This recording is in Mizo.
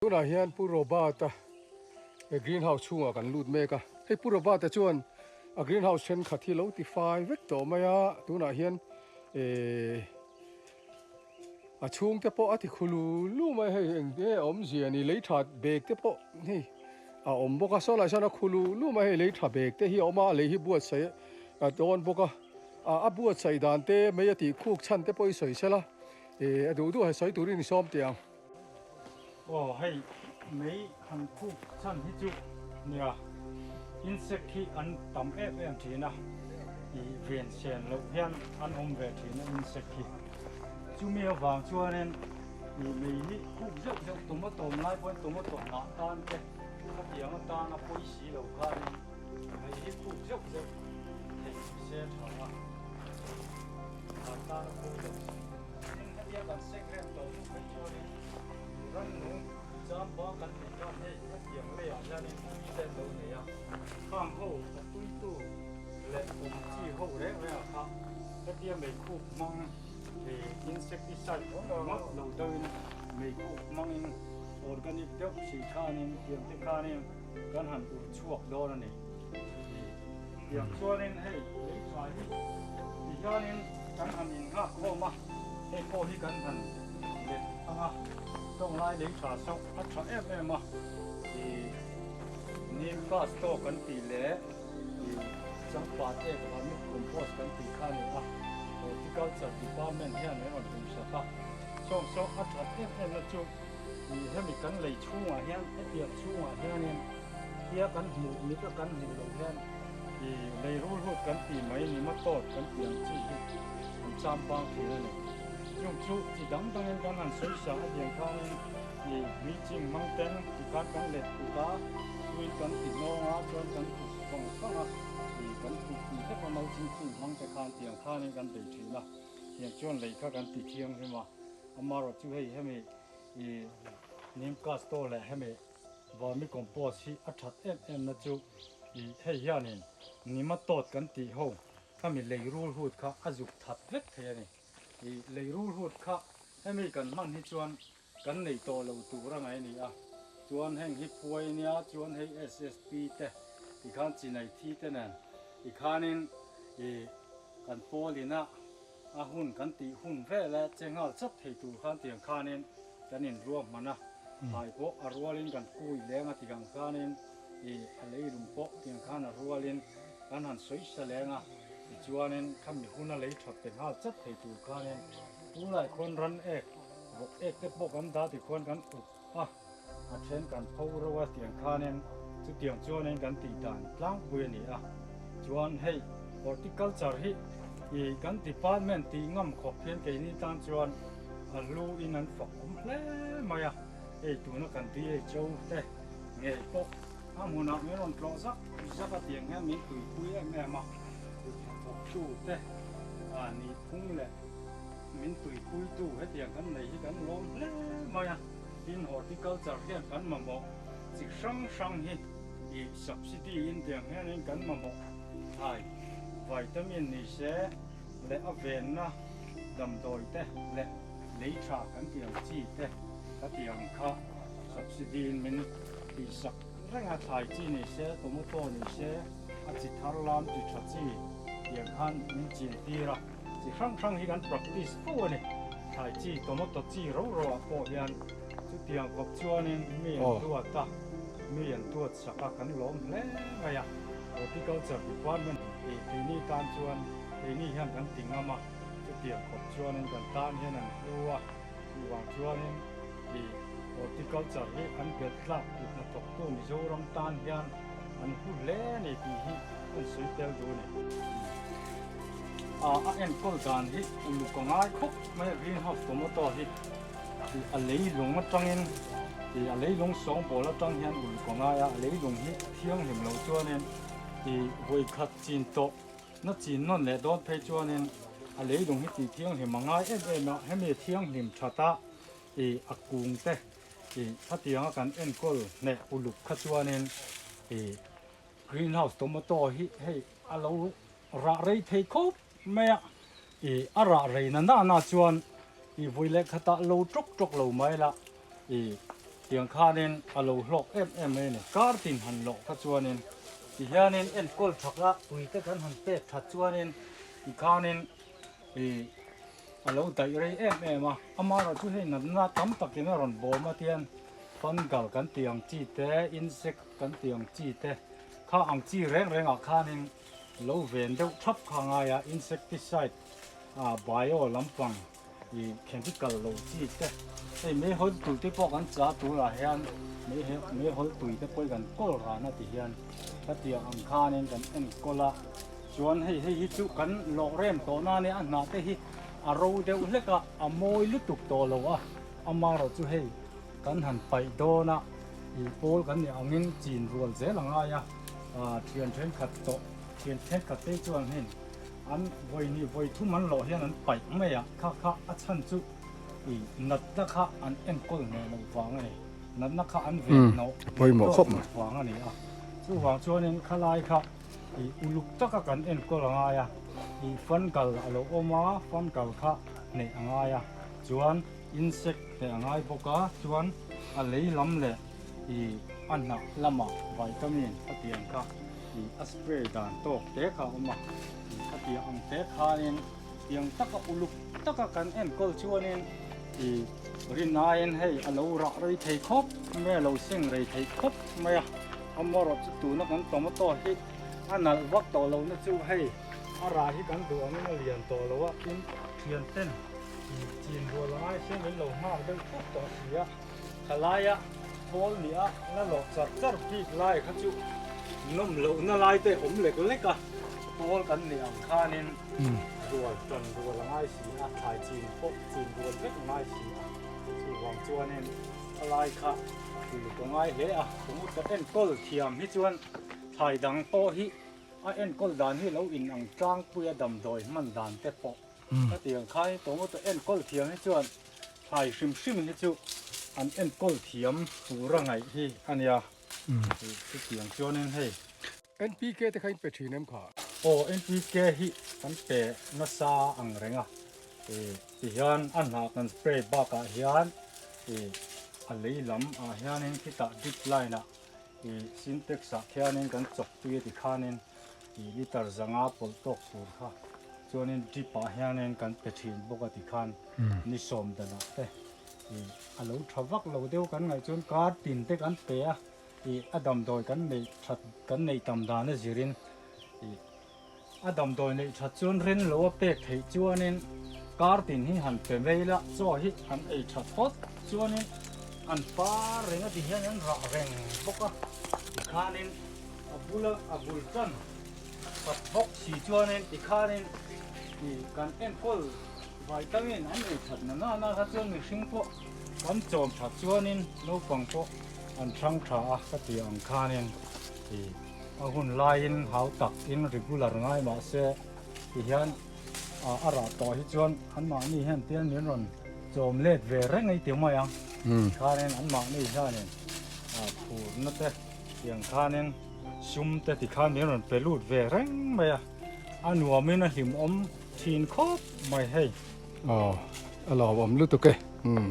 Tunah hian Pu Robert-a green house chhungah kan lut mek a, hei Pu Robert-a chuan a green house thenkhat hi lo ti fai vek tawh mai a, tunah hian ehh a chhungte pawh a ti khu lu lu mai hei eng nge a awmzia ni lei tha bag te pawh hei a awm bawk a, saw lai sawn a khu lu lu mai hei lei tha bag te hi a awm a, a lei hi buatsaih a dawn bawk a, a buatsaih dan te mai a tih khuk chhan te pawh i sawi sela ehh a duh duh a sawi turin i sawm teh ang. Aw hei mei han khuk chhan hi chu nia insect hi an tam em em thin a, ih ven sen loh hian an awm ve thin a insect hi. Chumi avang chuanin ih mei hi khuk zeuh zeuh tomato awm lai pawhin tomato hnah tan te khatiang atana pawi si lo khanin mei hi khuk zeuh zeuh theih se tha a, hnah tana pawi lo si. Tin, hetia kan sek rem tawh hnu phei chuanin rannung chamba kan tih khan hei hetiang leiah hianin tui te an lo nei a, khang ho a tuitu leh awm chi ho reng rengah kha hetia meikhup hmang insecticide ngawt lo deuhin meikhup hmangin organic deuh si khanin tiang te khanin kan han ur chhuak dawn a ni. Tiang chuanin hei lei tha hi tihianin kan han innghak khawm a, hei pawh hi kan han let ang a, chawnglai lei tha saw a tha em em a, ih neem class tawk kan tih leh ih changpat ek vermi compost kan tih kha a ni a, horticulture department hian an rawn tumsak a, sawng saw a that em em na chu ih hemi kan lei chhungah hian hetiang chhungah hianin Tia kan hmuh mit a kan hmuh loh hian i lei rul hut kan tih mai ni ma tawt kan tih ang chi hi an cham bang thin a ni. Chung chu chi dang dangin kan han sawi sa a diang khanin i bleaching hmang ten tikhan kan let kut a, tuin kan ti hnawng a chuan kan kut vang vang a, i kan kut tih hlek a mulching film hmang te khan tiang khanin kan bei thin a, tiang chuan lei kha kan ti thianghlim a, amarawh chu hei hemi i neem castor leh hemi Vermicompost hi a that em em na chu ih hei hianin nematode kan tih ho khami lei rul hut kha a zuk that vek thei a ni. Ih lei rul hut kha hemi kan hman hi chuan kan nei tawh lo tur a ngaih a ni a, chuan heng hi phuai a nia chuan hei SSP te tikhan chinai thi te nen tikhanin ih kan pawl ina a hun kan tih hun vel e che nghal chap thei tur khan tiang khanin kan inruahman a, hai pawh a rualin kan kui leng a tiang khanin ih a leilung pawh tiang khan a rualin kan han sawi sa leng a, tichuanin khami huna lei that pe nghal chap thei tur khanin tunlai khuan ran ek vawk ek te pawh kan dah tikhuan kan up a, a then kan pho reuh a tiang khanin chutiang chuanin kan tih dan tlangpui a ni a, chuan hei horticulture hi ih kan department tih ngam khawp hian keini tan chuan a hlu in an fak awm hle mai a, hei tuna kan DHO te ngei pawh a hmunah min rawn tlawh zak zak a tiang hian min tuipui em em a, kut hnathawktu te ah nihphung leh min tuipuitu hetiang kan nei hi kan lawm hle mai a. Tin, horticulture hian kan mamawh chi hrang hrang hi ih subsidy in tiang hianin kan mamawh thlai vitamin ni se leh a venna damdawi te leh lei tha kan tih ang chi te ka tih ang kha subsidy in min tihsak reng a, thlai chi ni se tomato ni se a chi thar lam chi tha chi tiang khan min chin tir a. Chi hrang hrang hi kan practice fo a ni. Thlai chi tomato chi ro ro ah pawh hian chutiang khawp chuanin mi an duat a, mi an duat sak a kan lawm hle mai a. Horticulture department ih keini tan chuan keini hian kan ti ngam a, chutiang khawp chuanin kan tan hian an hlu a, chuvang chuanin ih horticulture hi an belh tlak kut hnathawktu Mizoram tan hian an hlu hle a ni tih hi an sawi tel duh a ni. A enkawl dan hi uluk a ngai khawp mai a greenhouse tomato hi ih a leilung atangin ih a leilung sawngbawl atang hian uluk a ngai a a leilung hi a thianghlim loh chuanin ih vawi khat chin tawh na chin nawn leh dawn phei chuanin a leilung hi tih thianghlim a ngai em em a hemi thianghlim that a ih a kung te ih khatianga kan enkawl hneh uluk kha chuanin ih greenhouse tomato hi hei a lo Rah rei thei khawp mai a, ih a rah rei na na na chuan ih vui leh khatah lo tawk tawk lo mai la, ih Tiang khanin a lo hlawk em em mai a ni. Kar tin han lawh kha chuanin tihianin enkawl thaka puite kan han pek that chuanin tikhanin ih a lo daih rei em em a. Amaherawhchu hei natna tam takin a rawn bawm a tian fungal kan tih ang chi te, insect kan tih ang chi te kha ang chi reng rengah khanin lo ven deuh thap kha a ngai a, insecticide ah bio lampang ih chemical lo chi te hei meihawl tui te pawh kan chah turah hian meihawl tui te pawh hi kan kawl ran a ti hian hetiang ang khanin kan enkawl a chuan hei hei hi chu kan lawh rem tawh na nia a hnah te hi a ro deuh hlek a a mawi lutuk tawh lo a amaherawh chu hei kan han paih dawn a ih pawl kan nih angin chin rual zel a ngai a ah thian thenkhat tawh thian thenkhat te chuan hei An vawi hnih vawi thum an lawh hian an paih mai a, kha kha a chhan chu ih natna kha an enkawl hneh loh vang a ni. Natna kha an ven hnawh pawimawh khawp mai. Vang a ni a. Chuvang chuanin khalai kha ih uluk taka kan enkawl a ngai a, ih fungal a lo awm a, fungal kha hneh a ngai a, chuan insect hneh a ngai bawk a, chuan a lei lam leh ih a hnah lamah vitamin a tih ang kha. Ih a spray dan tawk te kha a awm a, ih a piah ang te khanin tiang taka uluk taka kan enkawl chuanin ih rinaiin hei a lo rah rei thei khawp mai a lo seng rei thei khawp mai a, amaherawh chu tuna kan tomato hi a nalh vak tawh lohna chu hei a rah hi kan duh angin a lian tawh lo a, tin thian ten ih chin rual a ngai se min lo nghak deuh tawp tawh si a. Khalaia pawl nia la lawh char char bik lai kha chu nawm lohna lai te awm lek lek a, pawl kan nih ang khanin rual tan rual a ngai si a, thlai chin pawh chin rual vek a ngai si a, chuvang chuanin khalai kha uluk a ngai hle a, tomato enkawl thiam hi chuan thlai dang pawh hi a enkawl dan hi lo inang tlangpui a damdawi hman dan te pawh Hetiang khai tomato enkawl thiam hi chuan thlai hrim hrim hi chu an enkawl thiam tur a ngaih hi a nia. Chutiang chuanin hei. NPK te kha in pe thin em kha? Aw NPK hi kan pe nasa ang reng a, tihian a hnah kan spray bakah hian a lei lam ah hianin khitah drip line ah sintex ah khianin kan chawk tui a tikhanin Ih liter zanga pawlh tawk tur kha chuanin drip ah hianin kan pe thin bawk a tikhan ni sawm danah te ih a lo tha vak lo deuh kan ngaih chuan kar tin te kan pe a ih a damdawi kan neih that kan neih tam dan a zirin ih a damdawi neih that chuan ren lo a pek theih chuanin kar tin hi han pe mai la chaw hi an ei that phawt chuanin an par reng a ti hian an rah reng bawk a tikhanin. A bula a bul tan khat bawk si chuanin tikhanin ih kan enkawl vaitangin an ei that na nana kha chuan mihring pawh kan chawm that chuanin naupang pawh an hrang tha a ka ti ang khanin ih a hun laiin hau tak in regular ngai mah se tihian a rah tawh hi chuan anmahni hian tian min rawn chawm let ve reng ei ti mai ang tikhanin anmahni hianin phurna te. Tiang khanin sum te tikhan min rawn pe lut ve reng mai a, a nuamin a hlimawm thin khawp mai hei. Aw, a lawmawm lutuk e. Umm.